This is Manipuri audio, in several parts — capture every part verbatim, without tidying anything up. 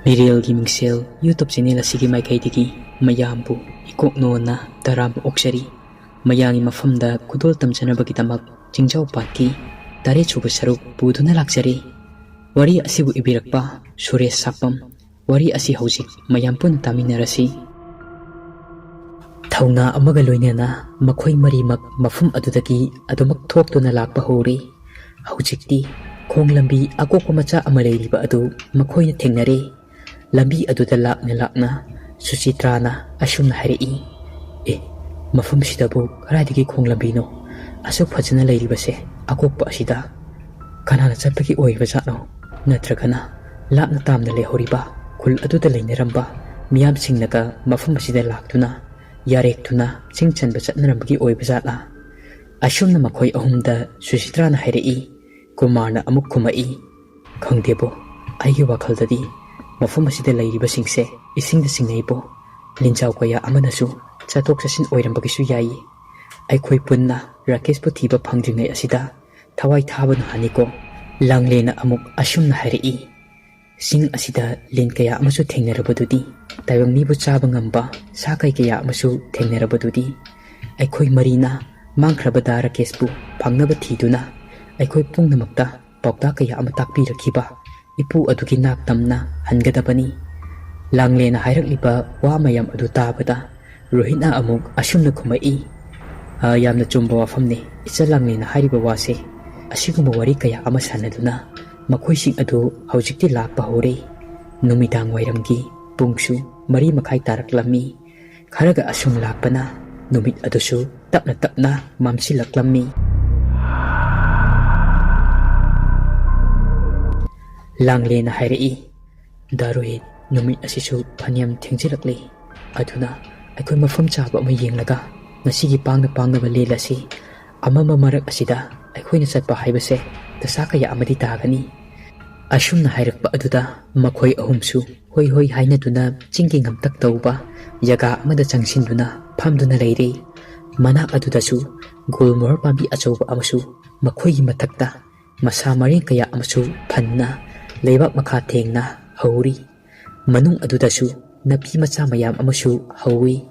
ꯃꯤꯔꯦꯜꯒꯤ ꯃꯤꯡꯁꯦꯜ YouTube ꯆꯦꯅꯦꯜ ꯑꯁꯤꯒꯤ ꯃꯥꯏꯀꯩꯗꯒꯤ ꯃꯌꯥꯝꯕꯨ ꯏꯀꯣꯛꯅꯣꯅ ꯇꯔꯥꯝꯅ ꯑꯣꯛꯆꯔꯤ꯫ ꯃꯌꯥꯝꯒꯤ ꯃꯐꯝꯗ ꯈꯨꯗꯣꯜ ꯇꯝꯖꯅꯕꯒꯤꯗꯃꯛ ꯆꯤꯡꯖꯥꯎ ꯄꯥꯠꯀꯤ ꯇꯔꯦꯠ ꯁꯨꯕ ꯁꯔꯨꯛ ꯄꯨꯗꯨꯅ ꯂꯥꯛꯆꯔꯤ꯫ ꯋꯥꯔꯤ ꯑꯁꯤꯕꯨ ꯏꯕꯤꯔꯛꯄ ꯁꯨꯔꯦꯁ ꯁꯥꯄꯝ꯫ ꯋꯥꯔꯤ ꯑꯁꯤ ꯍꯧꯖꯤꯛ ꯃꯌꯥꯝ ꯄꯨꯟꯅ ꯇꯥꯃꯤꯟꯅꯔꯁꯤ꯫ ꯊꯧꯅꯥ ꯑꯃꯒ ꯂꯣꯏꯅꯅ ꯃꯈꯣꯏ ꯃꯔꯤꯃꯛ ꯃꯐꯝ ꯑꯗꯨꯗꯒꯤ ꯑꯗꯨꯃꯛ ꯊꯣꯛꯇꯨꯅ ꯂꯥꯛꯄ ꯍꯧꯔꯤ꯫ ꯍꯧꯖꯤꯛꯇꯤ ꯈꯣꯡ ꯂꯝꯕꯤ ꯑꯀꯣꯛꯄ ꯃꯆꯥ ꯑꯃ ꯂꯩꯔꯤꯕ ꯑꯗꯨ ꯃꯈꯣꯏꯅ ꯊꯦꯡꯅꯔꯦ꯫ ꯂꯝꯕꯤ ꯑꯗꯨꯗ ꯂꯥꯛꯅ ꯂꯥꯛꯅ ꯁꯨꯆꯤꯇ꯭ꯔꯥꯅ ꯑꯁꯨꯝꯅ ꯍꯥꯏꯔꯛꯏ, "ꯑꯦ, ꯃꯐꯝꯁꯤꯗꯕꯨ ꯀꯗꯥꯏꯗꯒꯤ ꯈꯣꯡ ꯂꯝꯕꯤꯅꯣ? ꯑꯁꯨꯛ ꯐꯖꯅ ꯂꯩꯔꯤꯕꯁꯦ ꯑꯀꯣꯛꯄ ꯑꯁꯤꯗ ꯀꯅꯥꯅ ꯆꯠꯄꯒꯤ ꯑꯣꯏꯕ ꯖꯥꯠꯅꯣ? ꯅꯠꯇ꯭ꯔꯒꯅ ꯂꯥꯞꯅ ꯇꯥꯝꯅ ꯂꯩꯍꯧꯔꯤꯕ ꯈꯨꯜ ꯑꯗꯨꯗ ꯂꯩꯅꯔꯝꯕ ꯃꯤꯌꯥꯝꯁꯤꯡꯅꯒ ꯃꯐꯝ ꯑꯁꯤꯗ ꯂꯥꯛꯇꯨꯅ ꯌꯥꯔꯦꯛꯇꯨꯅ ꯆꯤꯡ ꯆꯟꯕ ꯆꯠꯅꯔꯝꯕꯒꯤ ꯑꯣꯏꯕ ꯖꯥꯠꯂꯥ?" ꯑꯁꯨꯝꯅ ꯃꯈꯣꯏ ꯑꯍꯨꯝꯗ ꯁꯨꯆꯤꯇ꯭ꯔꯥꯅ ꯍꯥꯏꯔꯛꯏ꯫ ꯀꯨꯃꯥꯔꯅ ꯑꯃꯨꯛ ꯈꯨꯝꯃꯛꯏ, "ꯈꯪꯗꯦꯕꯣ, ꯑꯩꯒꯤ ꯋꯥꯈꯜꯗꯗꯤ ꯃꯐꯝ ꯑꯁꯤꯗ ꯂꯩꯔꯤꯕꯁꯤꯡꯁꯦ ꯏꯁꯤꯡꯗ ꯆꯤꯡꯅꯩꯕꯣ꯫ ꯂꯤꯟꯖꯥꯎ ꯀꯌꯥ ꯑꯃꯅꯁꯨ ꯆꯠꯊꯣꯛ ꯆꯠꯁꯤꯟ ꯑꯣꯏꯔꯝꯕꯒꯤꯁꯨ ꯌꯥꯏ꯫ ꯑꯩꯈꯣꯏ ꯄꯨꯟꯅ ꯔꯥꯀꯦꯁꯄꯨ ꯊꯤꯕ ꯐꯪꯗ꯭ꯔꯤꯉꯩ ꯑꯁꯤꯗ ꯊꯋꯥꯏ ꯊꯥꯕꯅ ꯍꯥꯟꯅꯤꯀꯣ꯫" ꯂꯥꯡꯂꯦꯅ ꯑꯃꯨꯛ ꯑꯁꯨꯝꯅ ꯍꯥꯏꯔꯛꯏ, "ꯆꯤꯡ ꯑꯁꯤꯗ ꯂꯤꯟ ꯀꯌꯥ ꯑꯃꯁꯨ ꯊꯦꯡꯅꯔꯕꯗꯨꯗꯤ, ꯇꯥꯏꯕꯪ ꯃꯤꯕꯨ ꯆꯥꯕ ꯉꯝꯕ ꯁꯥ ꯀꯩ ꯀꯌꯥ ꯑꯃꯁꯨ ꯊꯦꯡꯅꯔꯕꯗꯨꯗꯤ꯫ ꯑꯩꯈꯣꯏ ꯃꯔꯤꯅ ꯃꯥꯡꯈ꯭ꯔꯕ ꯗꯥ ꯔꯥꯀꯦꯁꯄꯨ ꯐꯪꯅꯕ ꯊꯤꯗꯨꯅ ꯑꯩꯈꯣꯏ ꯄꯨꯝꯅꯃꯛꯇ ꯄꯥꯎꯇꯥꯛ ꯀꯌꯥ ꯑꯃ ꯇꯥꯛꯄꯤꯔꯛꯈꯤꯕ ꯏꯄꯨ ꯑꯗꯨꯒꯤ ꯅꯥꯛꯇꯝꯅ ꯍꯟꯒꯗꯕꯅꯤ꯫" ꯂꯥꯡꯂꯦꯅ ꯍꯥꯏꯔꯛꯂꯤꯕ ꯋꯥ ꯃꯌꯥꯝ ꯑꯗꯨ ꯇꯥꯕꯗ ꯔꯣꯍꯤꯠꯅ ꯑꯃꯨꯛ ꯑꯁꯨꯝꯅ ꯈꯨꯝꯃꯛꯏ, "ꯑ, ꯌꯥꯝꯅ ꯆꯨꯝꯕ ꯋꯥꯐꯝꯅꯤ ꯏꯆꯜ ꯂꯥꯡꯂꯦꯅ ꯍꯥꯏꯔꯤꯕ ꯋꯥꯁꯦ꯫ ꯑꯁꯤꯒꯨꯝꯕ ꯋꯥꯔꯤ ꯀꯌꯥ ꯑꯃ ꯁꯥꯟꯅꯗꯨꯅ ꯃꯈꯣꯏꯁꯤꯡ ꯑꯗꯨ ꯍꯧꯖꯤꯛꯇꯤ ꯂꯥꯛꯄ ꯍꯧꯔꯦ꯫ ꯅꯨꯃꯤꯗꯥꯡ ꯋꯥꯏꯔꯝꯒꯤ ꯄꯨꯡꯁꯨ ꯃꯔꯤ ꯃꯈꯥꯏ ꯇꯥꯔꯛꯂꯝꯃꯤ꯫ ꯈꯔꯒ ꯑꯁꯨꯝ ꯂꯥꯛꯄꯅ ꯅꯨꯃꯤꯠ ꯑꯗꯨꯁꯨ ꯇꯞꯅ ꯇꯞꯅ ꯃꯝꯁꯤꯜꯂꯛꯂꯝꯃꯤ꯫" ꯂꯥꯡꯂꯦꯅ ꯍꯥꯏꯔꯛꯏ, "ꯗꯥ ꯔꯣꯍꯤꯠ, ꯅꯨꯃꯤꯠ ꯑꯁꯤꯁꯨ ꯐꯅꯌꯥꯝ ꯊꯦꯡꯖꯤꯜꯂꯛꯂꯦ꯫ ꯑꯗꯨꯅ ꯑꯩꯈꯣꯏ ꯃꯐꯝ ꯆꯥꯕ ꯑꯃ ꯌꯦꯡꯂꯒ ꯉꯁꯤꯒꯤ ꯄꯥꯡꯅ ꯄꯥꯡꯅꯕ ꯂꯦꯜꯂꯁꯤ꯫ ꯑꯃꯝꯕ ꯃꯔꯛ ꯑꯁꯤꯗ ꯑꯩꯈꯣꯏꯅ ꯆꯠꯄ ꯍꯥꯏꯕꯁꯦ ꯗꯁꯥ ꯀꯌꯥ ꯑꯃꯗꯤ ꯇꯥꯒꯅꯤ꯫" ꯑꯁꯨꯝꯅ ꯍꯥꯏꯔꯛꯄ ꯑꯗꯨꯗ ꯃꯈꯣꯏ ꯑꯍꯨꯝꯁꯨ ꯍꯣꯏ ꯍꯣꯏ ꯍꯥꯏꯅꯗꯨꯅ ꯆꯤꯡꯒꯤ ꯉꯝꯇꯛ ꯇꯧꯕ ꯖꯒꯥ ꯑꯃꯗ ꯆꯪꯁꯤꯟꯗꯨꯅ ꯐꯝꯗꯨꯅ ꯂꯩꯔꯦ꯫ ꯃꯅꯥꯛ ꯑꯗꯨꯗꯁꯨ ꯒꯨꯜꯃꯣꯍꯔ ꯄꯥꯝꯕꯤ ꯑꯆꯧꯕ ꯑꯃꯁꯨ, ꯃꯈꯣꯏꯒꯤ ꯃꯊꯛꯇ ꯃꯁꯥ ꯃꯔꯦꯡ ꯀꯌꯥ ꯑꯃꯁꯨ ꯐꯟꯅ ꯂꯩꯕꯥꯛ ꯃꯈꯥ ꯊꯦꯡꯅ ꯎꯔꯤ꯫ ꯃꯅꯨꯡ ꯑꯗꯨꯗꯁꯨ ꯅꯥꯄꯤ ꯃꯆꯥ ꯃꯌꯥꯝ ꯑꯃꯁꯨ ꯍꯧꯏ꯫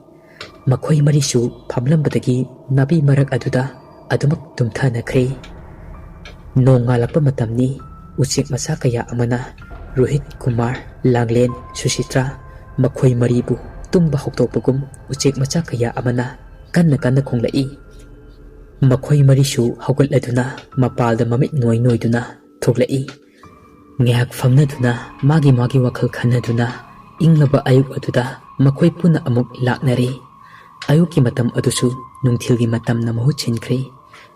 ꯃꯈꯣꯏ ꯃꯔꯤꯁꯨ ꯐꯝꯂꯝꯕꯗꯒꯤ ꯅꯥꯄꯤ ꯃꯔꯛ ꯑꯗꯨꯗ ꯑꯗꯨꯃꯛ ꯇꯨꯝꯊꯅꯈ꯭ꯔꯦ꯫ ꯅꯣꯡꯉꯥꯜꯂꯛꯄ ꯃꯇꯝꯅꯤ꯫ ꯎꯆꯦꯛ ꯃꯆꯥ ꯀꯌꯥ ꯑꯃꯅ ꯔꯣꯍꯤꯠ, ꯀꯨꯃꯥꯔ, ꯂꯥꯡꯂꯦꯟ, ꯁꯨꯁꯤꯇ꯭ꯔꯥ ꯃꯈꯣꯏ ꯃꯔꯤꯕꯨ ꯇꯨꯝꯕ ꯍꯧꯗꯣꯛꯄꯒꯨꯝ ꯎꯆꯦꯛ ꯃꯆꯥ ꯀꯌꯥ ꯑꯃꯅ ꯀꯟꯅ ꯀꯟꯅ ꯈꯣꯡꯂꯛꯏ꯫ ꯃꯈꯣꯏ ꯃꯔꯤꯁꯨ ꯍꯧꯒꯠꯂꯗꯨꯅ ꯃꯄꯥꯜꯗ ꯃꯃꯤꯠ ꯅꯣꯏ ꯅꯣꯏꯗꯨꯅ ꯊꯣꯛꯂꯛꯏ꯫ ꯉꯥꯏꯍꯥꯛ ꯐꯝꯅꯗꯨꯅ ꯃꯥꯒꯤ ꯃꯥꯒꯤ ꯋꯥꯈꯜ ꯈꯟꯅꯗꯨꯅ ꯏꯪꯂꯕ ꯑꯌꯨꯛ ꯑꯗꯨꯗ ꯃꯈꯣꯏ ꯄꯨꯟꯅ ꯑꯃꯨꯛ ꯂꯥꯛꯅꯔꯦ꯫ ꯑꯌꯨꯛꯀꯤ ꯃꯇꯝ ꯑꯗꯨꯁꯨ ꯅꯨꯡꯊꯤꯜꯒꯤ ꯃꯇꯝꯅ ꯃꯍꯨꯠ ꯁꯤꯟꯈ꯭ꯔꯦ꯫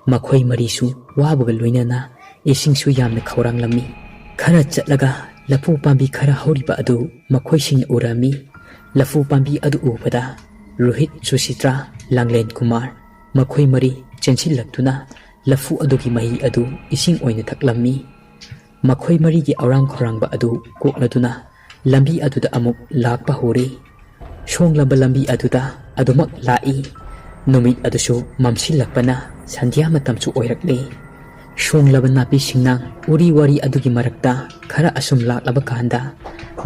ꯃꯈꯣꯏ ꯃꯔꯤꯁꯨ ꯋꯥꯕꯒ ꯂꯣꯏꯅꯅ ꯏꯁꯤꯡꯁꯨ ꯌꯥꯝꯅ ꯈꯧꯔꯥꯡꯂꯝꯃꯤ꯫ ꯈꯔ ꯆꯠꯂꯒ ꯂꯐꯨ ꯄꯥꯝꯕꯤ ꯈꯔ ꯍꯧꯔꯤꯕ ꯑꯗꯨ ꯃꯈꯣꯏꯁꯤꯡꯅ ꯎꯔꯝꯃꯤ꯫ ꯂꯐꯨ ꯄꯥꯝꯕꯤ ꯑꯗꯨ ꯎꯕꯗ ꯔꯣꯍꯤꯠ, ꯁꯨꯁꯤꯇ꯭ꯔꯥ, ꯂꯥꯡꯂꯦꯟ ꯀꯨꯃꯥꯔ ꯃꯈꯣꯏ ꯃꯔꯤ ꯆꯦꯟꯁꯤꯜꯂꯛꯇꯨꯅ ꯂꯐꯨ ꯑꯗꯨꯒꯤ ꯃꯍꯤ ꯑꯗꯨ ꯏꯁꯤꯡ ꯑꯣꯏꯅ ꯊꯛꯂꯝꯃꯤ꯫ ꯃꯈꯣꯏ ꯃꯔꯤꯒꯤ ꯑꯔꯥꯡ ꯈꯧꯔꯥꯡꯕ ꯑꯗꯨ ꯀꯣꯛꯂꯗꯨꯅ ꯂꯝꯕꯤ ꯑꯗꯨꯗ ꯑꯃꯨꯛ ꯂꯥꯛꯄ ꯍꯧꯔꯦ꯫ ꯁꯣꯡꯂꯕ ꯂꯝꯕꯤ ꯑꯗꯨꯗ ꯑꯗꯨꯃꯛ ꯂꯥꯛꯏ꯫ ꯅꯨꯃꯤꯠ ꯑꯗꯨꯁꯨ ꯃꯝꯁꯤꯜꯂꯛꯄꯅ ꯁꯟꯙ꯭ꯌꯥ ꯃꯇꯝꯁꯨ ꯑꯣꯏꯔꯛꯂꯦ꯫ ꯁꯣꯡꯂꯕ ꯅꯥꯄꯤ ꯁꯤꯡꯅꯥꯡ ꯎꯔꯤ ꯋꯥꯔꯤ ꯑꯗꯨꯒꯤ ꯃꯔꯛꯇ ꯈꯔ ꯑꯁꯨꯝ ꯂꯥꯛꯂꯕ ꯀꯥꯟꯗ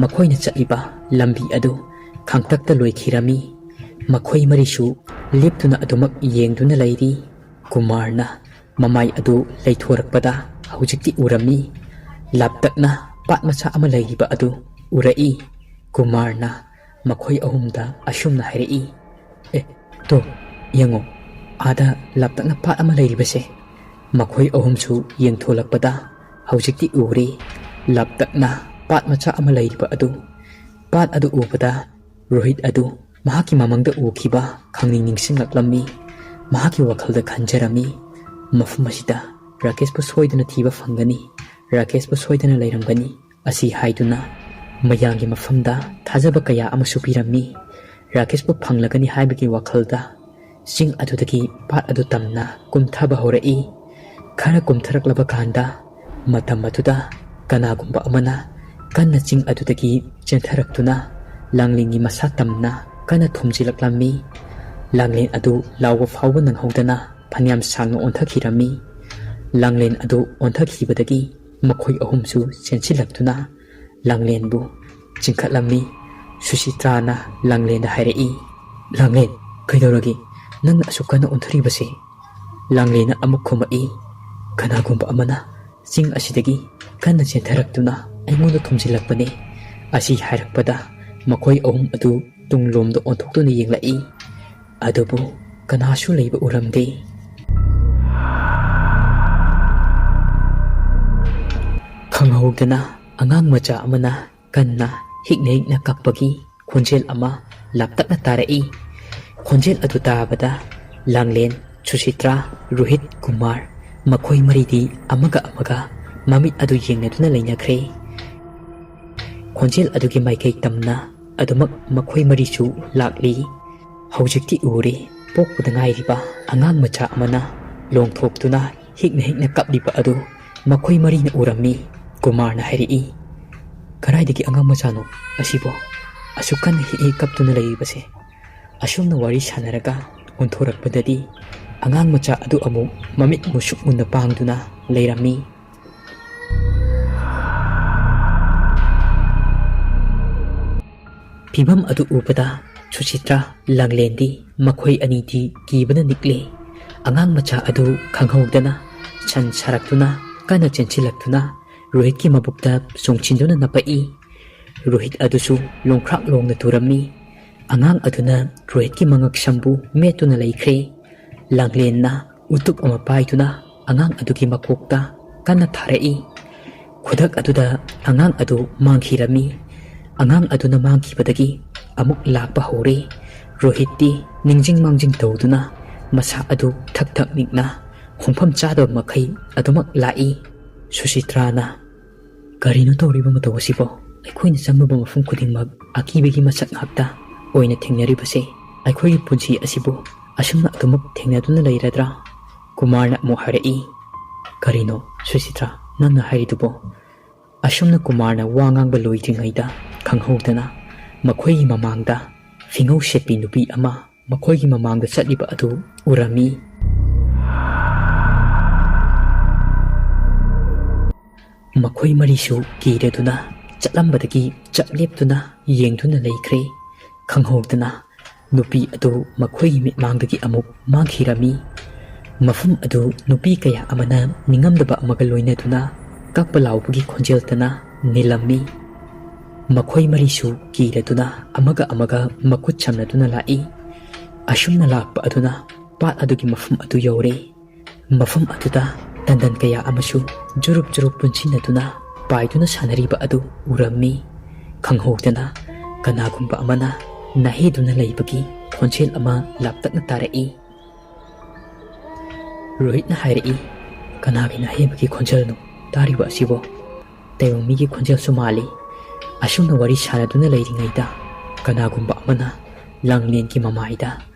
ꯃꯈꯣꯏꯅ ꯆꯠꯂꯤꯕ ꯂꯝꯕꯤ ꯑꯗꯨ ꯈꯥꯡꯇꯛꯇ ꯂꯣꯏꯈꯤꯔꯝꯃꯤ꯫ ꯃꯈꯣꯏ ꯃꯔꯤꯁꯨ ꯂꯦꯞꯇꯨꯅ ꯑꯗꯨꯃꯛ ꯌꯦꯡꯗꯨꯅ ꯂꯩꯔꯤ꯫ ꯀꯨꯃꯥꯔꯅ ꯃꯃꯥꯏ ꯑꯗꯨ ꯂꯩꯊꯣꯔꯛꯄꯗ ꯍꯧꯖꯤꯛꯇꯤ ꯎꯔꯝꯃꯤ꯫ ꯂꯥꯞꯇꯛꯅ ꯄꯥꯠ ꯃꯆꯥ ꯑꯃ ꯂꯩꯔꯤꯕ ꯑꯗꯨ ꯎꯔꯛꯏ꯫ ꯀꯨꯃꯥꯔꯅ ꯃꯈꯣꯏ ꯑꯍꯨꯝꯗ ꯑꯁꯨꯝꯅ ꯍꯥꯏꯔꯛꯏ, "ꯑꯦ, ꯇꯣ, ꯌꯦꯡꯉꯣ, ꯑꯥꯗ ꯂꯥꯞꯇꯛꯅ ꯄꯥꯠ ꯑꯃ ꯂꯩꯔꯤꯕꯁꯦ꯫" ꯃꯈꯣꯏ ꯑꯍꯨꯝꯁꯨ ꯌꯦꯡꯊꯣꯂꯛꯄꯗ ꯍꯧꯖꯤꯛꯇꯤ ꯎꯔꯦ, ꯂꯥꯞꯇꯛꯅ ꯄꯥꯠ ꯃꯆꯥ ꯑꯃ ꯂꯩꯔꯤꯕ ꯑꯗꯨ꯫ ꯄꯥꯠ ꯑꯗꯨ ꯎꯕꯗ ꯔꯣꯍꯤꯠ ꯑꯗꯨ ꯃꯍꯥꯛꯀꯤ ꯃꯃꯥꯡꯗ ꯎꯈꯤꯕ ꯈꯪꯅꯤꯡ ꯅꯤꯡꯁꯤꯡꯂꯛꯂꯝꯃꯤ꯫ ꯃꯍꯥꯛꯀꯤ ꯋꯥꯈꯜꯗ ꯈꯟꯖꯔꯝꯃꯤ, "ꯃꯐꯝ ꯑꯁꯤꯗ ꯔꯥꯀꯦꯁꯄꯨ ꯁꯣꯏꯗꯅ ꯊꯤꯕ ꯐꯪꯒꯅꯤ, ꯔꯥꯀꯦꯁꯄꯨ ꯁꯣꯏꯗꯅ ꯂꯩꯔꯝꯒꯅꯤ" ꯑꯁꯤ ꯍꯥꯏꯗꯨꯅ ꯃꯌꯥꯝꯒꯤ ꯃꯐꯝꯗ ꯊꯥꯖꯕ ꯀꯌꯥ ꯑꯃꯁꯨ ꯄꯤꯔꯝꯃꯤ꯫ ꯔꯥꯀꯦꯁꯄꯨ ꯐꯪꯂꯒꯅꯤ ꯍꯥꯏꯕꯒꯤ ꯋꯥꯈꯜꯗ ꯆꯤꯡ ꯑꯗꯨꯗꯒꯤ ꯄꯥꯠ ꯑꯗꯨ ꯇꯝꯅ ꯀꯨꯝꯊꯕ ꯍꯧꯔꯛꯏ꯫ ꯈꯔ ꯀꯨꯝꯊꯔꯛꯂꯕ ꯀꯥꯟꯗ ꯃꯇꯝ ꯑꯗꯨꯗ ꯀꯅꯥꯒꯨꯝꯕ ꯑꯃꯅ ꯀꯟꯅ ꯆꯤꯡ ꯑꯗꯨꯗꯒꯤ ꯆꯦꯟꯊꯔꯛꯇꯨꯅ ꯂꯥꯡꯂꯦꯟꯒꯤ ꯃꯁꯥ ꯇꯝꯅ ꯀꯟꯅ ꯊꯣꯝꯖꯤꯜꯂꯛꯂꯝꯃꯤ꯫ ꯂꯥꯡꯂꯦꯟ ꯑꯗꯨ ꯂꯥꯎꯕ ꯐꯥꯎꯕ ꯅꯪꯍꯧꯗꯅ ꯐꯅꯌꯥꯝ ꯁꯥꯡꯅ ꯑꯣꯟꯊꯈꯤꯔꯝꯃꯤ꯫ ꯂꯥꯡꯂꯦꯟ ꯑꯗꯨ ꯑꯣꯟꯊꯈꯤꯕꯗꯒꯤ ꯃꯈꯣꯏ ꯑꯍꯨꯝꯁꯨ ꯆꯦꯟꯁꯤꯜꯂꯛꯇꯨꯅ ꯂꯥꯡꯂꯦꯟꯕꯨ ꯆꯤꯡꯈꯠꯂꯝꯃꯤ꯫ ꯁꯨꯁꯤꯇ꯭ꯔꯥꯅ ꯂꯥꯡꯂꯦꯟꯗ ꯍꯥꯏꯔꯛꯏ, "ꯂꯥꯡꯂꯦꯟ, ꯀꯩꯗꯧꯔꯒꯦ? ꯅꯪꯅ ꯑꯁꯨꯛ ꯀꯟꯅ ꯑꯣꯟꯊꯔꯤꯕꯁꯦ?" ꯂꯥꯡꯂꯦꯟꯅ ꯑꯃꯨꯛ ꯈꯨꯝꯃꯛꯏ, "ꯀꯅꯥꯒꯨꯝꯕ ꯑꯃꯅ ꯆꯤꯡ ꯑꯁꯤꯗꯒꯤ ꯀꯟꯅ ꯆꯦꯟꯊꯔꯛꯇꯨꯅ ꯑꯩꯉꯣꯟꯗ ꯊꯣꯝꯖꯤꯜꯂꯛꯄꯅꯦ꯫" ꯑꯁꯤ ꯍꯥꯏꯔꯛꯄꯗ ꯃꯈꯣꯏ ꯑꯍꯨꯝ ꯑꯗꯨ ꯇꯨꯡꯂꯣꯝꯗ ꯑꯣꯟꯊꯣꯛꯇꯨꯅ ꯌꯦꯡꯂꯛꯏ꯫ ꯑꯗꯨꯕꯨ ꯀꯅꯥꯁꯨ ꯂꯩꯕ ꯎꯔꯝꯗꯦ꯫ ꯈꯪꯍꯧꯗꯅ ꯑꯉꯥꯡ ꯃꯆꯥ ꯑꯃꯅ ꯀꯟꯅ ꯍꯤꯛꯅ ꯍꯤꯛꯅ ꯀꯞꯄꯒꯤ ꯈꯣꯟꯖꯦꯜ ꯑꯃ ꯂꯥꯞꯇꯛꯅ ꯇꯥꯔꯛꯏ꯫ ꯈꯣꯟꯖꯦꯜ ꯑꯗꯨ ꯇꯥꯕꯗ ꯂꯥꯡꯂꯦꯟ, ꯁꯨꯁꯤꯇ꯭ꯔꯥ, ꯔꯣꯍꯤꯠ, ꯀꯨꯃꯥꯔ, ꯃꯈꯣꯏ ꯃꯔꯤꯗꯤ ꯑꯃꯒ ꯑꯃꯒ ꯃꯃꯤꯠ ꯑꯗꯨ ꯌꯦꯡꯅꯗꯨꯅ ꯂꯩꯅꯈ꯭ꯔꯦ꯫ ꯈꯣꯟꯖꯦꯜ ꯑꯗꯨꯒꯤ ꯃꯥꯏꯀꯩ ꯇꯝꯅ ꯑꯗꯨꯃꯛ ꯃꯈꯣꯏ ꯃꯔꯤꯁꯨ ꯂꯥꯛꯂꯤ꯫ ꯍꯧꯖꯤꯛꯇꯤ ꯎꯔꯦ, ꯄꯣꯛꯄꯗ ꯉꯥꯏꯔꯤꯕ ꯑꯉꯥꯡ ꯃꯆꯥ ꯑꯃꯅ ꯂꯣꯡꯊꯣꯛꯇꯨꯅ ꯍꯤꯛꯅ ꯍꯤꯛꯅ ꯀꯞꯂꯤꯕ ꯑꯗꯨ ꯃꯈꯣꯏ ꯃꯔꯤꯅ ꯎꯔꯝꯃꯤ꯫ ꯀꯨꯃꯥꯔꯅ ꯍꯥꯏꯔꯛꯏ, "ꯀꯗꯥꯏꯗꯒꯤ ꯑꯉꯥꯡ ꯃꯆꯥꯅꯣ ꯑꯁꯤꯕꯣ? ꯑꯁꯨꯛ ꯀꯟꯅ ꯍꯤꯛ ꯍꯤꯛ ꯀꯞꯇꯨꯅ ꯂꯩꯔꯤꯕꯁꯦ?" ꯑꯁꯨꯝꯅ ꯋꯥꯔꯤ ꯁꯥꯟꯅꯔꯒ ꯑꯣꯟꯊꯣꯔꯛꯄꯗꯗꯤ ꯑꯉꯥꯡ ꯃꯆꯥ ꯑꯗꯨ ꯑꯃꯨꯛ ꯃꯃꯤꯠ ꯃꯨꯁꯨꯛ ꯃꯨꯟꯅ ꯄꯥꯡꯗꯨꯅ ꯂꯩꯔꯝꯃꯤ꯫ ꯐꯤꯚꯝ ꯑꯗꯨ ꯎꯕꯗ ꯁꯨꯆꯤꯇ꯭ꯔꯥ, ꯂꯥꯡꯂꯦꯟꯗꯤ ꯃꯈꯣꯏ ꯑꯅꯤꯗꯤ ꯀꯤꯕꯅ ꯅꯤꯛꯂꯦ꯫ ꯑꯉꯥꯡ ꯃꯆꯥ ꯑꯗꯨ ꯈꯪꯍꯧꯗꯅ ꯁꯟ ꯁꯥꯔꯛꯇꯨꯅ ꯀꯟꯅ ꯆꯦꯟꯁꯤꯜꯂꯛꯇꯨꯅ ꯔꯣꯍꯤꯠꯀꯤ ꯃꯕꯨꯛꯇ ꯆꯣꯡꯁꯤꯟꯗꯨꯅ ꯅꯞꯄꯛꯏ꯫ ꯔꯣꯍꯤꯠ ꯑꯗꯨꯁꯨ ꯂꯣꯡꯈ꯭ꯔꯥꯛ ꯂꯣꯡꯅ ꯇꯨꯔꯝꯃꯤ꯫ ꯑꯉꯥꯡ ꯑꯗꯨꯅ ꯔꯣꯍꯤꯠꯀꯤ ꯃꯉꯛꯁꯝꯕꯨ ꯃꯦꯠꯇꯨꯅ ꯂꯩꯈ꯭ꯔꯦ꯫ ꯂꯥꯡꯂꯦꯟꯅ ꯎꯇꯨꯞ ꯑꯃ ꯄꯥꯏꯗꯨꯅ ꯑꯉꯥꯡ ꯑꯗꯨꯒꯤ ꯃꯀꯣꯛꯇ ꯀꯟꯅ ꯊꯥꯔꯛꯏ꯫ ꯈꯨꯗꯛ ꯑꯗꯨꯗ ꯑꯉꯥꯡ ꯑꯗꯨ ꯃꯥꯡꯈꯤꯔꯝꯃꯤ꯫ ꯑꯉꯥꯡ ꯑꯗꯨꯅ ꯃꯥꯡꯈꯤꯕꯗꯒꯤ ꯑꯃꯨꯛ ꯂꯥꯛꯄ ꯍꯧꯔꯦ꯫ ꯔꯣꯍꯤꯠꯇꯤ ꯅꯤꯡꯖꯤꯡ ꯃꯥꯡꯖꯤꯡ ꯇꯧꯗꯨꯅ ꯃꯁꯥ ꯑꯗꯨ ꯊꯛ ꯊꯛ ꯅꯤꯛꯅ ꯈꯣꯡꯐꯝ ꯆꯥꯗꯕ ꯃꯈꯩ ꯑꯗꯨꯃꯛ ꯂꯥꯛꯏ꯫ ꯁꯨꯁꯤꯇ꯭ꯔꯥꯅ, "ꯀꯔꯤꯅꯣ ꯇꯧꯔꯤꯕ ꯃꯇꯧ ꯑꯁꯤꯕꯣ? ꯑꯩꯈꯣꯏꯅ ꯆꯪꯂꯨꯕ ꯃꯐꯝ ꯈꯨꯗꯤꯡꯃꯛ ꯑꯀꯤꯕꯒꯤ ꯃꯁꯛ ꯉꯥꯛꯇ ꯑꯣꯏꯅ ꯊꯦꯡꯅꯔꯤꯕꯁꯦ꯫ ꯑꯩꯈꯣꯏꯒꯤ ꯄꯨꯟꯁꯤ ꯑꯁꯤꯕꯨ ꯑꯁꯨꯝꯅ ꯑꯗꯨꯃꯛ ꯊꯦꯡꯅꯗꯨꯅ ꯂꯩꯔꯗ꯭ꯔꯥ?" ꯀꯨꯃꯥꯔꯅ ꯑꯃꯨꯛ ꯍꯥꯏꯔꯛꯏ, "ꯀꯔꯤꯅꯣ ꯁꯨꯁꯤꯇ꯭ꯔꯥ ꯅꯪꯅ ꯍꯥꯏꯔꯤꯗꯨꯕꯣ?" ꯑꯁꯨꯝꯅ ꯀꯨꯃꯥꯔꯅ ꯋꯥ ꯉꯥꯡꯕ ꯂꯣꯏꯗ꯭ꯔꯤꯉꯩꯗ ꯈꯪꯍꯧꯗꯅ ꯃꯈꯣꯏꯒꯤ ꯃꯃꯥꯡꯗ ꯐꯤꯉꯧ ꯁꯦꯠꯄꯤ ꯅꯨꯄꯤ ꯑꯃ ꯃꯈꯣꯏꯒꯤ ꯃꯃꯥꯡꯗ ꯆꯠꯂꯤꯕ ꯑꯗꯨ ꯎꯔꯝꯃꯤ꯫ ꯃꯈꯣꯏ ꯃꯔꯤꯁꯨ ꯀꯤꯔꯗꯨꯅ ꯆꯠꯂꯝꯕꯗꯒꯤ ꯆꯞ ꯂꯦꯞꯇꯨꯅ ꯌꯦꯡꯗꯨꯅ ꯂꯩꯈ꯭ꯔꯦ꯫ ꯈꯪꯍꯧꯗꯅ ꯅꯨꯄꯤ ꯑꯗꯨ ꯃꯈꯣꯏꯒꯤ ꯃꯤꯠꯃꯥꯡꯗꯒꯤ ꯑꯃꯨꯛ ꯃꯥꯡꯈꯤꯔꯝꯃꯤ꯫ ꯃꯐꯝ ꯑꯗꯨ ꯅꯨꯄꯤ ꯀꯌꯥ ꯑꯃꯅ ꯅꯤꯡꯉꯝꯗꯕ ꯑꯃꯒ ꯂꯣꯏꯅꯗꯨꯅ ꯀꯞꯄ ꯂꯥꯎꯕꯒꯤ ꯈꯣꯟꯖꯦꯜꯇꯅ ꯅꯤꯜꯂꯝꯃꯤ꯫ ꯃꯈꯣꯏ ꯃꯔꯤꯁꯨ ꯀꯤꯔꯗꯨꯅ ꯑꯃꯒ ꯑꯃꯒ ꯃꯈꯨꯠ ꯁꯝꯅꯗꯨꯅ ꯂꯥꯛꯏ꯫ ꯑꯁꯨꯝꯅ ꯂꯥꯛꯄ ꯑꯗꯨꯅ ꯄꯥꯠ ꯑꯗꯨꯒꯤ ꯃꯐꯝ ꯑꯗꯨ ꯌꯧꯔꯦ꯫ ꯃꯐꯝ ꯑꯗꯨꯗ ꯇꯟꯗꯟ ꯀꯌꯥ ꯑꯃꯁꯨ ꯖꯨꯔꯨꯞ ꯖꯨꯔꯨꯞ ꯄꯨꯟꯁꯤꯟꯅꯗꯨꯅ ꯄꯥꯏꯗꯨꯅ ꯁꯥꯟꯅꯔꯤꯕ ꯑꯗꯨ ꯎꯔꯝꯃꯤ꯫ ꯈꯪꯍꯧꯗꯅ ꯀꯅꯥꯒꯨꯝꯕ ꯑꯃꯅ ꯅꯥꯍꯦꯗꯨꯅ ꯂꯩꯕꯒꯤ ꯈꯣꯟꯖꯦꯜ ꯑꯃ ꯂꯥꯞꯇꯛꯅ ꯇꯥꯔꯛꯏ꯫ ꯔꯣꯍꯤꯠꯅ ꯍꯥꯏꯔꯛꯏ, "ꯀꯅꯥꯒꯤ ꯅꯥꯍꯦꯕꯒꯤ ꯈꯣꯟꯖꯦꯜꯅꯣ ꯇꯥꯔꯤꯕ ꯑꯁꯤꯕꯣ? ꯇꯥꯏꯕꯪ ꯃꯤꯒꯤ ꯈꯣꯟꯖꯦꯜꯁꯨ ꯃꯥꯜꯂꯤ꯫" ꯑꯁꯨꯝꯅ ꯋꯥꯔꯤ ꯁꯥꯟꯅꯗꯨꯅ ꯂꯩꯔꯤꯉꯩꯗ ꯀꯅꯥꯒꯨꯝꯕ ꯑꯃꯅ ꯂꯥꯡꯂꯦꯟꯒꯤ ꯃꯃꯥꯏꯗ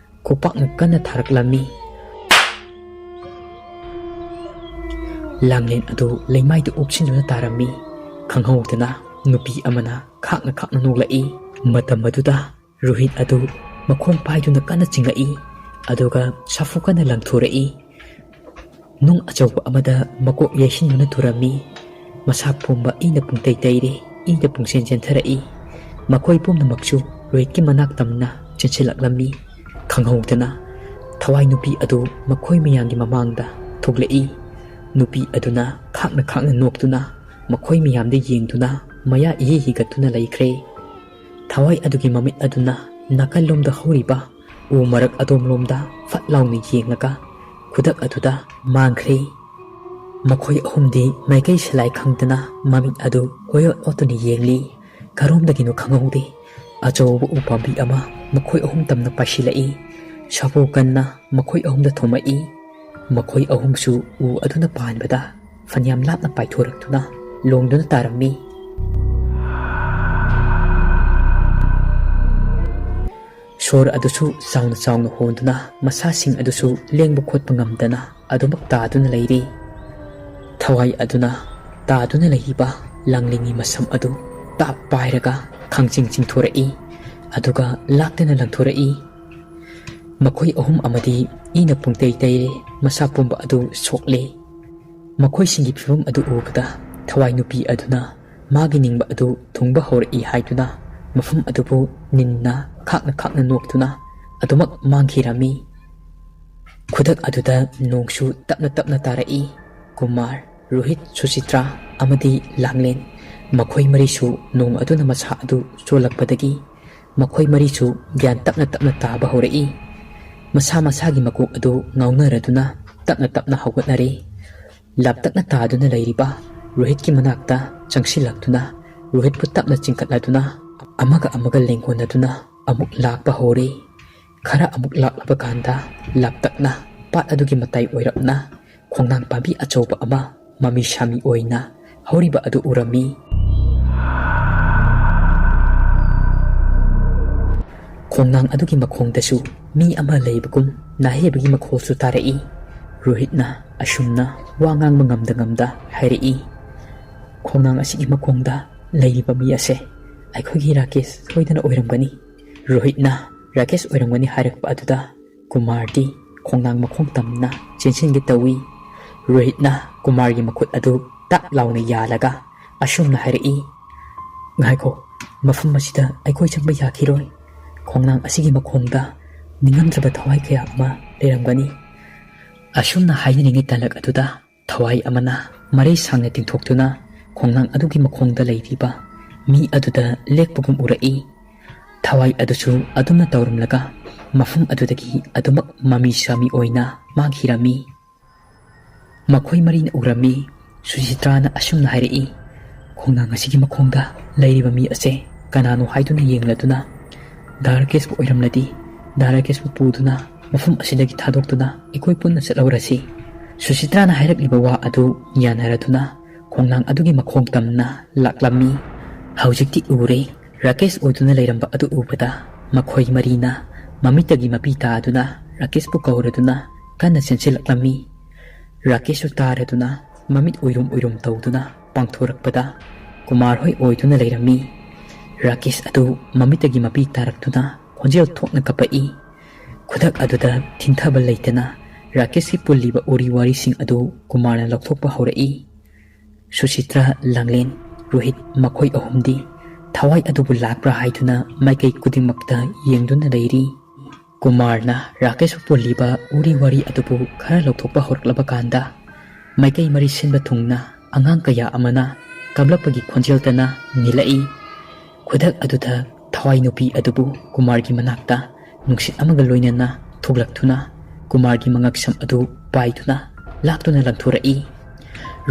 ꯈꯨꯄꯥꯛꯅ ꯀꯟꯅ ꯊꯥꯔꯛꯂꯝꯃꯤ꯫ ꯂꯥꯡꯂꯦꯟ ꯑꯗꯨ ꯂꯩꯃꯥꯏꯗ ꯎꯞꯁꯤꯟꯗꯨꯅ ꯇꯥꯔꯝꯃꯤ꯫ ꯈꯪꯍꯧꯗꯅ ꯅꯨꯄꯤ ꯑꯃꯅ ꯈꯥꯛꯅ ꯈꯥꯛꯅ ꯅꯣꯛꯂꯛꯏ꯫ ꯃꯇꯝ ꯑꯗꯨꯗ ꯔꯣꯍꯤꯠ ꯑꯗꯨ ꯃꯈꯣꯡ ꯄꯥꯏꯗꯨꯅ ꯀꯟꯅ ꯆꯤꯡꯂꯛꯏ, ꯑꯗꯨꯒ ꯁꯥꯐꯨ ꯀꯟꯅ ꯂꯪꯊꯣꯔꯛꯏ꯫ ꯅꯨꯡ ꯑꯆꯧꯕ ꯑꯃꯗ ꯃꯀꯣꯛ ꯌꯩꯁꯤꯟꯗꯨꯅ ꯊꯨꯔꯝꯃꯤ꯫ ꯃꯁꯥ ꯄꯨꯝꯕ ꯏꯅ ꯄꯨꯡꯇꯩ ꯇꯩꯔꯦ, ꯏꯅ ꯄꯨꯡꯆꯦꯟ ꯆꯦꯟꯊꯔꯛꯏ꯫ ꯃꯈꯣꯏ ꯄꯨꯝꯅꯃꯛꯁꯨ ꯔꯣꯍꯤꯠꯀꯤ ꯃꯅꯥꯛ ꯇꯝꯅ ꯆꯦꯟꯁꯤꯜꯂꯛꯂꯝꯃꯤ꯫ ꯈꯪꯍꯧꯗꯅ ꯊꯋꯥꯏ ꯅꯨꯄꯤ ꯑꯗꯨ ꯃꯈꯣꯏ ꯃꯌꯥꯝꯒꯤ ꯃꯃꯥꯡꯗ ꯊꯣꯛꯂꯛꯏ꯫ ꯅꯨꯄꯤ ꯑꯗꯨꯅ ꯈꯥꯛꯅ ꯈꯥꯛꯅ ꯅꯣꯛꯇꯨꯅ ꯃꯈꯣꯏ ꯃꯌꯥꯝꯗ ꯌꯦꯡꯗꯨꯅ ꯃꯌꯥ ꯏꯍꯤ ꯍꯤꯒꯠꯇꯨꯅ ꯂꯩꯈ꯭ꯔꯦ꯫ ꯊꯋꯥꯏ ꯑꯗꯨꯒꯤ ꯃꯃꯤꯠ ꯑꯗꯨꯅ ꯅꯥꯀꯜꯂꯣꯝꯗ ꯍꯧꯔꯤꯕ ꯎ ꯃꯔꯛ ꯑꯗꯣꯝꯂꯣꯝꯗ ꯐꯠ ꯂꯥꯎꯅ ꯌꯦꯡꯂꯒ ꯈꯨꯗꯛ ꯑꯗꯨꯗ ꯃꯥꯡꯈ꯭ꯔꯦ꯫ ꯃꯈꯣꯏ ꯑꯍꯨꯝꯗꯤ ꯃꯥꯏꯀꯩ ꯁꯂꯥꯏ ꯈꯪꯗꯅ ꯃꯃꯤꯠ ꯑꯗꯨ ꯀꯣꯏꯑꯣꯠ ꯑꯣꯠꯇꯨꯅ ꯌꯦꯡꯂꯤ꯫ ꯀꯔꯣꯝꯗꯒꯤꯅꯣ ꯈꯪꯍꯧꯗꯦ, ꯑꯆꯧꯕ ꯎꯄꯥꯝꯕꯤ ꯑꯃ ꯃꯈꯣꯏ ꯑꯍꯨꯝ ꯇꯝꯅ ꯄꯥꯏꯁꯤꯜꯂꯛꯏ꯫ ꯁꯥꯐꯨ ꯀꯟꯅ ꯃꯈꯣꯏ ꯑꯍꯨꯝꯗ ꯊꯣꯝꯃꯛꯏ꯫ ꯃꯈꯣꯏ ꯑꯍꯨꯝꯁꯨ ꯎ ꯑꯗꯨꯅ ꯄꯥꯟꯕꯗ ꯐꯅꯌꯥꯝ ꯂꯥꯞꯅ ꯄꯥꯏꯊꯣꯔꯛꯇꯨꯅ ꯂꯣꯡꯗꯨꯅ ꯇꯥꯔꯝꯃꯤ꯫ ꯁꯣꯔ ꯑꯗꯨꯁꯨ ꯆꯥꯎꯅ ꯆꯥꯎꯅ ꯍꯣꯟꯗꯨꯅ ꯃꯁꯥꯁꯤꯡ ꯑꯗꯨꯁꯨ ꯂꯦꯡꯕ ꯈꯣꯠꯄ ꯉꯝꯗꯅ ꯑꯗꯨꯃꯛ ꯇꯥꯗꯨꯅ ꯂꯩꯔꯤ꯫ ꯊꯋꯥꯏ ꯑꯗꯨꯅ ꯇꯥꯗꯨꯅ ꯂꯩꯔꯤꯕ ꯂꯥꯡꯂꯤꯡꯒꯤ ꯃꯁꯝ ꯑꯗꯨ ꯇꯥꯞ ꯄꯥꯏꯔꯒ ꯈꯥꯡꯆꯤꯡ ꯆꯤꯡꯊꯣꯔꯛꯏ, ꯑꯗꯨꯒ ꯂꯥꯛꯇꯅ ꯂꯪꯊꯣꯔꯛꯏ꯫ ꯃꯈꯣꯏ ꯑꯍꯨꯝ ꯑꯃꯗꯤ ꯏꯅ ꯄꯨꯡꯇꯩ ꯇꯩꯔꯦ, ꯃꯁꯥ ꯄꯨꯝꯕ ꯑꯗꯨ ꯁꯣꯛꯂꯦ꯫ ꯃꯈꯣꯏꯁꯤꯡꯒꯤ ꯐꯤꯕꯝ ꯑꯗꯨ ꯎꯕꯗ ꯊꯋꯥꯏ ꯅꯨꯄꯤ ꯑꯗꯨꯅ ꯃꯥꯒꯤ ꯅꯤꯡꯕ ꯑꯗꯨ ꯊꯨꯡꯕ ꯍꯧꯔꯛꯏ ꯍꯥꯏꯗꯨꯅ ꯃꯐꯝ ꯑꯗꯨꯕꯨ ꯅꯤꯟꯅ ꯈꯥꯛꯅ ꯈꯥꯛꯅ ꯅꯣꯛꯇꯨꯅ ꯑꯗꯨꯃꯛ ꯃꯥꯡꯈꯤꯔꯝꯃꯤ꯫ ꯈꯨꯗꯛ ꯑꯗꯨꯗ ꯅꯣꯡꯁꯨ ꯇꯞꯅ ꯇꯞꯅ ꯇꯥꯔꯛꯏ꯫ ꯀꯨꯃꯥꯔ, ꯔꯣꯍꯤꯠ, ꯁꯨꯆꯤꯇ꯭ꯔꯥ ꯑꯃꯗꯤ ꯂꯥꯡꯂꯦꯟ, ꯃꯈꯣꯏ ꯃꯔꯤꯁꯨ ꯅꯣꯡ ꯑꯗꯨꯅ ꯃꯁꯥ ꯑꯗꯨ ꯆꯣꯠꯂꯛꯄꯗꯒꯤ ꯃꯈꯣꯏ ꯃꯔꯤꯁꯨ ꯒ꯭ꯌꯥꯟ ꯇꯞꯅ ꯇꯞꯅ ꯇꯥꯕ ꯍꯧꯔꯛꯏ꯫ ꯃꯁꯥ ꯃꯁꯥꯒꯤ ꯃꯀꯣꯛ ꯑꯗꯨ ꯉꯥꯎꯅꯔꯗꯨꯅ ꯇꯞꯅ ꯇꯞꯅ ꯍꯧꯒꯠꯅꯔꯦ꯫ ꯂꯥꯞꯇꯛꯅ ꯇꯥꯗꯨꯅ ꯂꯩꯔꯤꯕ ꯔꯣꯍꯤꯠꯀꯤ ꯃꯅꯥꯛꯇ ꯆꯪꯁꯤꯜꯂꯛꯇꯨꯅ ꯔꯣꯍꯤꯠꯄꯨ ꯇꯞꯅ ꯆꯤꯡꯈꯠꯂꯗꯨꯅ ꯑꯃꯒ ꯑꯃꯒ ꯂꯦꯡꯒꯣꯟꯅꯗꯨꯅ ꯑꯃꯨꯛ ꯂꯥꯛꯄ ꯍꯧꯔꯦ꯫ ꯈꯔ ꯑꯃꯨꯛ ꯂꯥꯛꯂꯕ ꯀꯥꯟꯗ ꯂꯥꯞꯇꯛꯅ ꯄꯥꯠ ꯑꯗꯨꯒꯤ ꯃꯇꯥꯏ ꯑꯣꯏꯔꯞꯅ ꯈꯣꯡꯅꯥꯡ ꯄꯥꯝꯕꯤ ꯑꯆꯧꯕ ꯑꯃ ꯃꯃꯤ ꯁꯥꯃꯤ ꯑꯣꯏꯅ ꯍꯧꯔꯤꯕ ꯑꯗꯨ ꯎꯔꯝꯃꯤ꯫ ꯈꯣꯡꯅꯥꯡ ꯑꯗꯨꯒꯤ ꯃꯈꯣꯡꯗꯁꯨ ꯃꯤ ꯑꯃ ꯂꯩꯕꯒꯨꯝ ꯅꯥꯍꯩꯕꯒꯤ ꯃꯈꯣꯜꯁꯨ ꯇꯥꯔꯛꯏ꯫ ꯔꯣꯍꯤꯠꯅ ꯑꯁꯨꯝꯅ ꯋꯥ ꯉꯥꯡꯕ ꯉꯝꯗ ꯉꯝꯗ ꯍꯥꯏꯔꯛꯏ, "ꯈꯣꯡꯅꯥꯡ ꯑꯁꯤꯒꯤ ꯃꯈꯣꯡꯗ ꯂꯩꯔꯤꯕ ꯃꯤ ꯑꯁꯦ ꯑꯩꯈꯣꯏꯒꯤ ꯔꯥꯀꯦꯁ ꯁꯣꯏꯗꯅ ꯑꯣꯏꯔꯝꯒꯅꯤ꯫" ꯔꯣꯍꯤꯠꯅ ꯔꯥꯀꯦꯁ ꯑꯣꯏꯔꯝꯒꯅꯤ ꯍꯥꯏꯔꯛꯄ ꯑꯗꯨꯗ ꯀꯨꯃꯥꯔꯗꯤ ꯈꯣꯡꯅꯥꯡ ꯃꯈꯣꯡ ꯇꯝꯅ ꯆꯦꯟꯁꯤꯟꯒꯦ ꯇꯧꯏ꯫ ꯔꯣꯍꯤꯠꯅ ꯀꯨꯃꯥꯔꯒꯤ ꯃꯈꯨꯠ ꯑꯗꯨ ꯇꯥꯛ ꯂꯥꯎꯅ ꯌꯥꯜꯂꯒ ꯑꯁꯨꯝꯅ ꯍꯥꯏꯔꯛꯏ, "ꯉꯥꯏꯈꯣ, ꯃꯐꯝ ꯑꯁꯤꯗ ꯑꯩꯈꯣꯏ ꯆꯪꯕ ꯌꯥꯈꯤꯔꯣꯏ꯫ ꯈꯣꯡꯅꯥꯡ ꯑꯁꯤꯒꯤ ꯃꯈꯣꯡꯗ ꯅꯤꯡꯉꯝꯗ꯭ꯔꯕ ꯊꯋꯥꯏ ꯀꯌꯥ ꯑꯃ ꯂꯩꯔꯝꯒꯅꯤ꯫" ꯑꯁꯨꯝꯅ ꯍꯥꯏꯅꯔꯤꯉꯩ ꯇꯥꯂꯛ ꯑꯗꯨꯗ ꯊꯋꯥꯏ ꯑꯃꯅ ꯃꯔꯩ ꯁꯥꯡꯅ ꯇꯤꯡꯊꯣꯛꯇꯨꯅ ꯈꯣꯡꯅꯥꯡ ꯑꯗꯨꯒꯤ ꯃꯈꯣꯡꯗ ꯂꯩꯔꯤꯕ ꯃꯤ ꯑꯗꯨꯗ ꯂꯦꯛꯄꯒꯨꯝ ꯎꯔꯛꯏ꯫ ꯊꯋꯥꯏ ꯑꯗꯨꯁꯨ ꯑꯗꯨꯝꯅ ꯇꯧꯔꯝꯂꯒ ꯃꯐꯝ ꯑꯗꯨꯗꯒꯤ ꯑꯗꯨꯃꯛ ꯃꯃꯤ ꯁꯥꯃꯤ ꯑꯣꯏꯅ ꯃꯥꯡꯈꯤꯔꯝꯃꯤ꯫ ꯃꯈꯣꯏ ꯃꯔꯤꯅ ꯎꯔꯝꯃꯤ꯫ ꯁꯨꯆꯤꯇ꯭ꯔꯥꯅ ꯑꯁꯨꯝꯅ ꯍꯥꯏꯔꯛꯏ, "ꯈꯣꯡꯅꯥꯡ ꯑꯁꯤꯒꯤ ꯃꯈꯣꯡꯗ ꯂꯩꯔꯤꯕ ꯃꯤ ꯑꯁꯦ ꯀꯅꯥꯅꯣ ꯍꯥꯏꯗꯨꯅ ꯌꯦꯡꯂꯗꯨꯅ ꯗꯥ ꯔꯥꯀꯦꯁꯄꯨ ꯑꯣꯏꯔꯝꯂꯗꯤ ꯗꯥ ꯔꯥꯀꯦꯁꯄꯨ ꯄꯨꯗꯨꯅ ꯃꯐꯝ ꯑꯁꯤꯗꯒꯤ ꯊꯥꯗꯣꯛꯇꯨꯅ ꯑꯩꯈꯣꯏ ꯄꯨꯟꯅ ꯆꯠꯍꯧꯔꯁꯤ꯫" ꯁꯨꯆꯤꯇ꯭ꯔꯥꯅ ꯍꯥꯏꯔꯛꯂꯤꯕ ꯋꯥ ꯑꯗꯨ ꯌꯥꯅꯔꯗꯨꯅ ꯈꯣꯡꯅꯥꯡ ꯑꯗꯨꯒꯤ ꯃꯈꯣꯡ ꯇꯝꯅ ꯂꯥꯛꯂꯝꯃꯤ꯫ ꯍꯧꯖꯤꯛꯇꯤ ꯎꯔꯦ꯫ ꯔꯥꯀꯦꯁ ꯑꯣꯏꯗꯨꯅ ꯂꯩꯔꯝꯕ ꯑꯗꯨ ꯎꯕꯗ ꯃꯈꯣꯏ ꯃꯔꯤꯅ ꯃꯃꯤꯠꯇꯒꯤ ꯃꯄꯤ ꯇꯥꯗꯨꯅ ꯔꯥꯀꯦꯁꯄꯨ ꯀꯧꯔꯗꯨꯅ ꯀꯟꯅ ꯆꯦꯟꯁꯤꯜꯂꯛꯂꯝꯃꯤ꯫ ꯔꯥꯀꯦꯁꯁꯨ ꯇꯥꯔꯗꯨꯅ ꯃꯃꯤꯠ ꯎꯏꯔꯨꯝ ꯎꯏꯔꯨꯝ ꯇꯧꯗꯨꯅ ꯄꯥꯡꯊꯣꯔꯛꯄꯗ ꯀꯨꯃꯥꯔ ꯍꯣꯏ ꯑꯣꯏꯗꯨꯅ ꯂꯩꯔꯝꯃꯤ꯫ ꯔꯥꯀꯦꯁ ꯑꯗꯨ ꯃꯃꯤꯠꯇꯒꯤ ꯃꯄꯤ ꯇꯥꯔꯛꯇꯨꯅ ꯈꯣꯟꯖꯦꯜ ꯊꯣꯛꯅ ꯀꯞꯄꯛꯏ꯫ ꯈꯨꯗꯛ ꯑꯗꯨꯗ ꯊꯤꯡꯊꯕ ꯂꯩꯇꯅ ꯔꯥꯀꯦꯁꯀꯤ ꯄꯨꯜꯂꯤꯕ ꯎꯔꯤ ꯋꯥꯔꯤꯁꯤꯡ ꯑꯗꯨ ꯀꯨꯃꯥꯔꯅ ꯂꯧꯊꯣꯛꯄ ꯍꯧꯔꯛꯏ꯫ ꯁꯨꯆꯤꯇ꯭ꯔꯥ, ꯂꯥꯡꯂꯦꯟ, ꯔꯣꯍꯤꯠ ꯃꯈꯣꯏ ꯑꯍꯨꯝꯗꯤ ꯊꯋꯥꯏ ꯑꯗꯨꯕꯨ ꯂꯥꯛꯄ꯭ꯔꯥ ꯍꯥꯏꯗꯨꯅ ꯃꯥꯏꯀꯩ ꯈꯨꯗꯤꯡꯃꯛꯇ ꯌꯦꯡꯗꯨꯅ ꯂꯩꯔꯤ꯫ ꯀꯨꯃꯥꯔꯅ ꯔꯥꯀꯦꯁꯄꯨ ꯄꯨꯜꯂꯤꯕ ꯎꯔꯤ ꯋꯥꯔꯤ ꯑꯗꯨꯕꯨ ꯈꯔ ꯂꯧꯊꯣꯛꯄ ꯍꯧꯔꯛꯂꯕ ꯀꯥꯟꯗ, ꯃꯥꯏꯀꯩ ꯃꯔꯤ ꯁꯤꯟꯕ ꯊꯨꯡꯅ ꯑꯉꯥꯡ ꯀꯌꯥ ꯑꯃꯅ ꯀꯞꯂꯛꯄꯒꯤ ꯈꯣꯟꯖꯦꯜꯇꯅ ꯅꯤꯜꯂꯛꯏ꯫ ꯈꯨꯗꯛ ꯑꯗꯨꯗ ꯊꯋꯥꯏ ꯅꯨꯄꯤ ꯑꯗꯨꯕꯨ ꯀꯨꯃꯥꯔꯒꯤ ꯃꯅꯥꯛꯇ ꯅꯨꯡꯁꯤꯠ ꯑꯃꯒ ꯂꯣꯏꯅꯅ ꯊꯣꯛꯂꯛꯇꯨꯅ ꯀꯨꯃꯥꯔꯒꯤ ꯃꯉꯛꯁꯝ ꯑꯗꯨ ꯄꯥꯏꯗꯨꯅ ꯂꯥꯛꯇꯨꯅ ꯂꯪꯊꯣꯔꯛꯏ꯫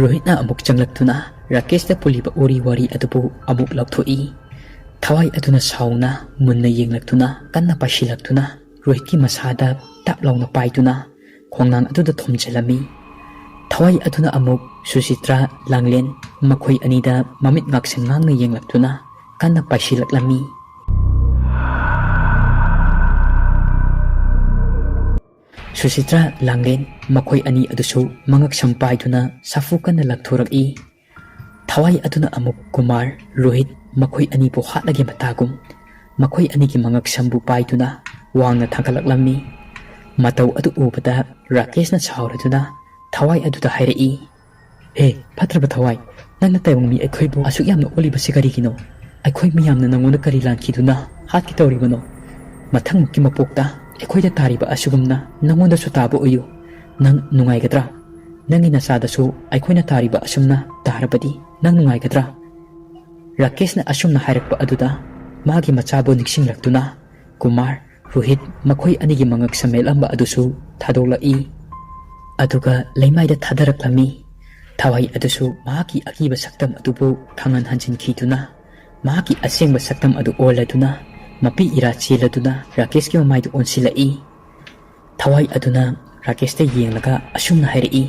ꯔꯣꯍꯤꯠꯅ ꯑꯃꯨꯛ ꯆꯪꯂꯛꯇꯨꯅ ꯔꯥꯀꯦꯁꯇ ꯄꯨꯜꯂꯤꯕ ꯎꯔꯤ ꯋꯥꯔꯤ ꯑꯗꯨꯕꯨ ꯑꯃꯨꯛ ꯂꯧꯊꯣꯛꯏ꯫ ꯊꯋꯥꯏ ꯑꯗꯨꯅ ꯁꯥꯎꯅ ꯃꯨꯟꯅ ꯌꯦꯡꯂꯛꯇꯨꯅ ꯀꯟꯅ ꯄꯥꯏꯁꯤꯜꯂꯛꯇꯨꯅ ꯔꯣꯍꯤꯠꯀꯤ ꯃꯁꯥꯗ ꯇꯞ ꯂꯥꯎꯅ ꯄꯥꯏꯗꯨꯅ ꯈꯣꯡꯅꯥꯡ ꯑꯗꯨꯗ ꯊꯣꯝꯖꯤꯜꯂꯝꯃꯤ꯫ ꯊꯋꯥꯏ ꯑꯗꯨꯅ ꯑꯃꯨꯛ ꯁꯨꯆꯤꯇ꯭ꯔꯥ, ꯂꯥꯡꯂꯦꯟ ꯃꯈꯣꯏ ꯑꯅꯤꯗ ꯃꯃꯤꯠ ꯉꯥꯛꯁꯪ ꯉꯥꯡꯅ ꯌꯦꯡꯂꯛꯇꯨꯅ ꯀꯟꯅ ꯄꯥꯏꯁꯤꯜꯂꯛꯂꯝꯃꯤ꯫ ꯁꯨꯆꯤꯇ꯭ꯔꯥ, ꯂꯥꯡꯂꯦꯟ ꯃꯈꯣꯏ ꯑꯅꯤ ꯑꯗꯨꯁꯨ ꯃꯉꯛꯁꯝ ꯄꯥꯏꯗꯨꯅ ꯁꯥꯐꯨ ꯀꯟꯅ ꯂꯪꯊꯣꯔꯛꯏ꯫ ꯊꯋꯥꯏ ꯑꯗꯨꯅ ꯑꯃꯨꯛ ꯀꯨꯃꯥꯔ, ꯔꯣꯍꯤꯠ ꯃꯈꯣꯏ ꯑꯅꯤꯕꯨ ꯍꯥꯠꯂꯒꯦ ꯃꯇꯥꯒꯨꯝ ꯃꯈꯣꯏ ꯑꯅꯤꯒꯤ ꯃꯉꯛꯁꯝꯕꯨ ꯄꯥꯏꯗꯨꯅ ꯋꯥꯡꯅ ꯊꯥꯡꯒꯠꯂꯛꯂꯝꯃꯤ꯫ ꯃꯇꯧ ꯑꯗꯨ ꯎꯕꯗ ꯔꯥꯀꯦꯁꯅ ꯁꯥꯎꯔꯗꯨꯅ ꯊꯋꯥꯏ ꯑꯗꯨꯗ ꯍꯥꯏꯔꯛꯏ, "ꯍꯦ, ꯐꯠꯇ꯭ꯔꯕ ꯊꯋꯥꯏ, ꯅꯪꯅ ꯇꯥꯏꯕꯪ ꯃꯤ ꯑꯩꯈꯣꯏꯕꯨ ꯑꯁꯨꯛ ꯌꯥꯝꯅ ꯑꯣꯠꯂꯤꯕꯁꯤ ꯀꯔꯤꯒꯤꯅꯣ? ꯑꯩꯈꯣꯏ ꯃꯤꯌꯥꯝꯅ ꯅꯪꯉꯣꯟꯗ ꯀꯔꯤ ꯂꯥꯟꯈꯤꯗꯨꯅ ꯍꯥꯠꯀꯦ ꯇꯧꯔꯤꯕꯅꯣ? ꯃꯊꯪꯃꯨꯛꯀꯤ ꯃꯄꯣꯛꯇ ꯑꯩꯈꯣꯏꯗ ꯇꯥꯔꯤꯕ ꯑꯁꯤꯒꯨꯝꯅ ꯅꯪꯉꯣꯟꯗꯁꯨ ꯇꯥꯕ ꯑꯣꯏꯌꯨ꯫ ꯅꯪ ꯅꯨꯡꯉꯥꯏꯒꯗ꯭ꯔꯥ? ꯅꯪꯒꯤ ꯅꯆꯥꯗꯁꯨ ꯑꯩꯈꯣꯏꯅ ꯇꯥꯔꯤꯕ ꯑꯁꯨꯝꯅ ꯇꯥꯔꯕꯗꯤ ꯅꯪ ꯅꯨꯡꯉꯥꯏꯒꯗ꯭ꯔꯥ?" ꯔꯥꯀꯦꯁꯅ ꯑꯁꯨꯝꯅ ꯍꯥꯏꯔꯛꯄ ꯑꯗꯨꯗ ꯃꯥꯒꯤ ꯃꯆꯥꯕꯨ ꯅꯤꯡꯁꯤꯡꯂꯛꯇꯨꯅ ꯀꯨꯃꯥꯔ, ꯔꯣꯍꯤꯠ ꯃꯈꯣꯏ ꯑꯅꯤꯒꯤ ꯃꯉꯛ ꯁꯝꯃꯦꯠꯂꯝꯕ ꯑꯗꯨꯁꯨ ꯊꯥꯗꯣꯛꯂꯛꯏ꯫ ꯑꯗꯨꯒ ꯂꯩꯃꯥꯏꯗ ꯊꯥꯗꯔꯛꯂꯝꯃꯤ꯫ ꯊꯋꯥꯏ ꯑꯗꯨꯁꯨ ꯃꯍꯥꯛꯀꯤ ꯑꯀꯤꯕ ꯁꯛꯇꯝ ꯑꯗꯨꯕꯨ ꯈꯪꯍꯟ ꯍꯟꯖꯤꯟꯈꯤꯗꯨꯅ ꯃꯍꯥꯛꯀꯤ ꯑꯁꯦꯡꯕ ꯁꯛꯇꯝ ꯑꯗꯨ ꯑꯣꯜꯂꯗꯨꯅ ꯃꯄꯤ ꯏꯔꯥ ꯆꯦꯜꯂꯗꯨꯅ ꯔꯥꯀꯦꯁꯀꯤ ꯃꯃꯥꯏꯗ ꯑꯣꯟꯁꯤꯜꯂꯛꯏ꯫ ꯊꯋꯥꯏ ꯑꯗꯨꯅ ꯔꯥꯀꯦꯁꯇ ꯌꯦꯡꯂꯒ ꯑꯁꯨꯝꯅ ꯍꯥꯏꯔꯛꯏ,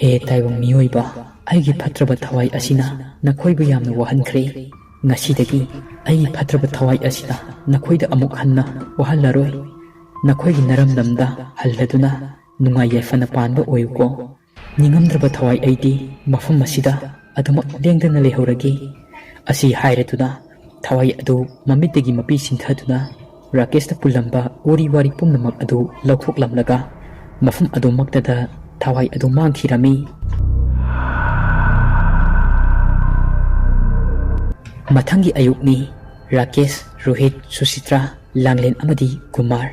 "ꯍꯦ ꯇꯥꯏꯕꯪ ꯃꯤꯑꯣꯏꯕ, ꯑꯩꯒꯤ ꯐꯠꯇ꯭ꯔꯕ ꯊꯋꯥꯏ ꯑꯁꯤꯅ ꯅꯈꯣꯏꯕꯨ ꯌꯥꯝꯅ ꯋꯥꯍꯟꯈ꯭ꯔꯦ꯫ ꯉꯁꯤꯗꯒꯤ ꯑꯩꯒꯤ ꯐꯠꯇ꯭ꯔꯕ ꯊꯋꯥꯏ ꯑꯁꯤꯅ ꯅꯈꯣꯏꯗ ꯑꯃꯨꯛ ꯍꯟꯅ ꯋꯥꯍꯜꯂꯔꯣꯏ꯫ ꯅꯈꯣꯏꯒꯤ ꯅꯔꯝꯗꯝꯗ ꯍꯜꯂꯗꯨꯅ ꯅꯨꯡꯉꯥꯏ ꯌꯥꯏꯐꯅ ꯄꯥꯟꯕ ꯑꯣꯏꯌꯨꯀꯣ꯫ ꯅꯤꯡꯉꯝꯗ꯭ꯔꯕ ꯊꯋꯥꯏ ꯑꯩꯗꯤ ꯃꯐꯝ ꯑꯁꯤꯗ ꯑꯗꯨꯃꯛ ꯂꯦꯡꯗꯅ ꯂꯩꯍꯧꯔꯒꯦ꯫" ꯑꯁꯤ ꯍꯥꯏꯔꯗꯨꯅ ꯊꯋꯥꯏ ꯑꯗꯨ ꯃꯃꯤꯠꯇꯒꯤ ꯃꯄꯤ ꯆꯤꯡꯊꯗꯨꯅ ꯔꯥꯀꯦꯁꯇ ꯄꯨꯜꯂꯝꯕ ꯎꯔꯤ ꯋꯥꯔꯤ ꯄꯨꯝꯅꯃꯛ ꯑꯗꯨ ꯂꯧꯊꯣꯛꯂꯝꯂꯒ ꯃꯐꯝ ꯑꯗꯨꯃꯛꯇꯗ ꯊꯋꯥꯏ ꯑꯗꯨ ꯃꯥꯡꯈꯤꯔꯝꯃꯤ꯫ ꯃꯊꯪꯒꯤ ꯑꯌꯨꯛꯅꯤ꯫ ꯔꯥꯀꯦꯁ, ꯔꯣꯍꯤꯠ, ꯁꯨꯁꯤꯇ꯭ꯔꯥ, ꯂꯥꯡꯂꯦꯟ ꯑꯃꯗꯤ ꯀꯨꯃꯥꯔ,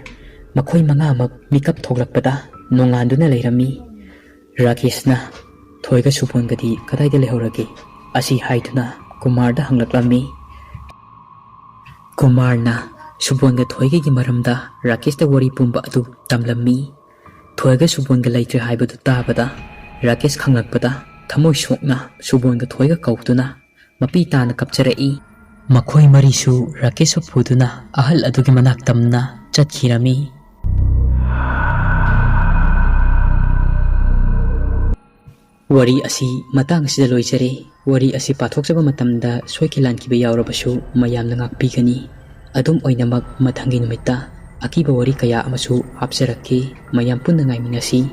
ꯃꯈꯣꯏ ꯃꯉꯥꯃꯛ ꯃꯤꯀꯞ ꯊꯣꯛꯂꯛꯄꯗ ꯅꯣꯡꯉꯥꯟꯗꯨꯅ ꯂꯩꯔꯝꯃꯤ꯫ ꯔꯥꯀꯦꯁꯅ, "ꯊꯣꯏꯒ ꯁꯨꯕꯣꯟꯒꯗꯤ ꯀꯗꯥꯏꯗ ꯂꯩꯍꯧꯔꯒꯦ?" ꯑꯁꯤ ꯍꯥꯏꯗꯨꯅ ꯀꯨꯃꯥꯔꯗ ꯍꯪꯂꯛꯂꯝꯃꯤ꯫ ꯀꯨꯃꯥꯔꯅ ꯁꯨꯕꯣꯟꯒ ꯊꯣꯏꯒꯒꯤ ꯃꯔꯝꯗ ꯔꯥꯀꯦꯁꯇ ꯋꯥꯔꯤ ꯄꯨꯝꯕ ꯑꯗꯨ ꯇꯝꯂꯝꯃꯤ꯫ ꯊꯣꯏꯒ ꯁꯨꯕꯣꯟꯒ ꯂꯩꯇ꯭ꯔꯦ ꯍꯥꯏꯕꯗꯨ ꯇꯥꯕꯗ ꯔꯥꯀꯦꯁ ꯈꯪꯂꯛꯄꯗ ꯊꯃꯣꯏ ꯁꯣꯛꯅ ꯁꯨꯕꯣꯟꯒ ꯊꯣꯏꯒ ꯀꯧꯗꯨꯅ ꯃꯄꯤ ꯇꯥꯅ ꯀꯞꯆꯔꯛꯏ꯫ ꯃꯈꯣꯏ ꯃꯔꯤꯁꯨ ꯔꯥꯀꯦꯁꯄꯨ ꯄꯨꯗꯨꯅ ꯑꯍꯜ ꯑꯗꯨꯒꯤ ꯃꯅꯥꯛ ꯇꯝꯅ ꯆꯠꯈꯤꯔꯝꯃꯤ꯫ ꯋꯥꯔꯤ ꯑꯁꯤ ꯃꯇꯥꯡ ꯑꯁꯤꯗ ꯂꯣꯏꯖꯔꯦ꯫ ꯋꯥꯔꯤ ꯑꯁꯤ ꯄꯥꯊꯣꯛꯆꯕ ꯃꯇꯝꯗ ꯁꯣꯏꯈꯤ ꯂꯥꯟꯈꯤꯕ ꯌꯥꯎꯔꯕꯁꯨ ꯃꯌꯥꯝꯅ ꯉꯥꯛꯄꯤꯒꯅꯤ꯫ ꯑꯗꯨꯝ ꯑꯣꯏꯅꯃꯛ ꯃꯊꯪꯒꯤ ꯅꯨꯃꯤꯠꯇ ꯑꯀꯤꯕ ꯋꯥꯔꯤ ꯀꯌꯥ ꯑꯃꯁꯨ ꯍꯥꯞꯆꯔꯛꯀꯦ꯫ ꯃꯌꯥꯝ ꯄꯨꯟꯅ ꯉꯥꯏꯃꯤꯟꯅꯁꯤ꯫